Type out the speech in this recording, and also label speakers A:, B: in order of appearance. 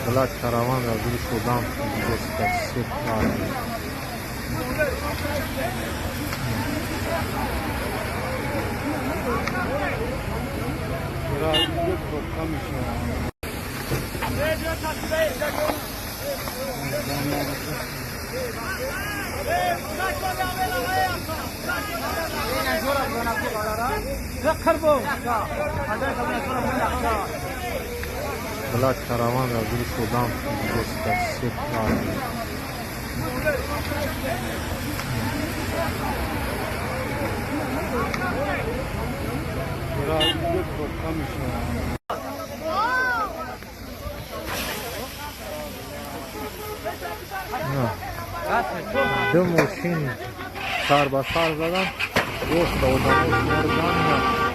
A: Блядь, караван разрушил дам, пиздец, как всех армий. Блядь, караван разрушил дам, пиздец, как всех армий. Ду мошин сар ба сар задан, рост одамо шуморо ҷамъ.